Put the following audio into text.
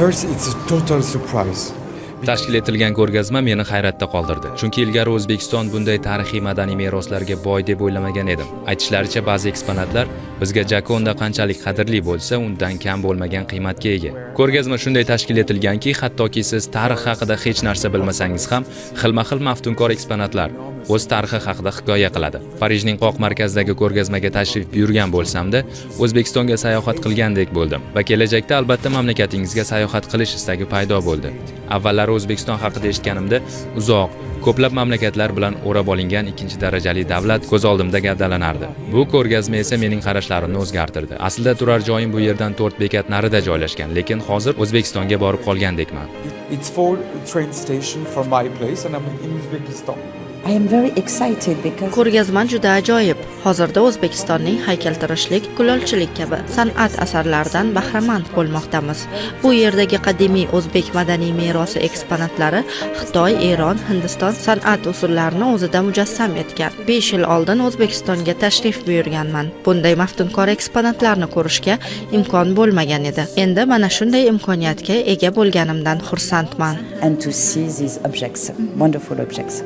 First, it's a total surprise. Tashkil etilgan ko'rgazma meni hayratda qoldirdi. Chunki ilgari O'zbekiston bunday tarixiy madaniy meroslarga boy deb o'ylamagan edim. Aytishlaricha, ba'zi eksponatlar bizga Jakonda qanchalik qadrli bo'lsa, undan kam bo'lmagan qiymatga ega. Ko'rgazma shunday tashkil etilganki, hattoki siz tarix haqida hech narsa bilmasangiz ham, xilma-xil maftunkor eksponatlar o'z tarixi haqida hikoya qiladi. Parijning qoq markazidagi ko'rgazmaga tashrif buyurgan bo'lsam-da, O'zbekistonga sayohat qilgandek bo'ldim va kelajakda albatta mamlakatingizga sayohat qilish istagi paydo bo'ldi. Avvallari O'zbekiston haqida eshitganimda uzoq, ko'plab mamlakatlar bilan o'rab olingan ikkinchi darajali davlat ko'z oldimda gavdalanardi. Bu ko'rgazma esa mening qarashlarimni o'zgartirdi. Aslida turar joyim bu yerdan 4 bekat narida joylashgan, lekin hozir O'zbekistonga borib qolgandekman. It's four train station from my place, and I'm in Uzbekistan. I am very excited because Ko'rgazma juda ajoyib. Hozirda O'zbekistonning haykaltaroshlik, kulolchilik kabi san'at asarlaridan bahramand bo'lmoqdamiz. Bu yerdagi qadimiy o'zbek madaniy merosi eksponatlari Xitoy, Eron, Hindiston san'at usullarini o'zida mujassam etgan. 5 yil oldin O'zbekistonga tashrif buyurganman. Bunday maftunkor eksponatlarni ko'rishga imkon bo'lmagan edi. Endi mana shunday imkoniyatga ega bo'lganimdan xursandman. And to see these objects, wonderful objects.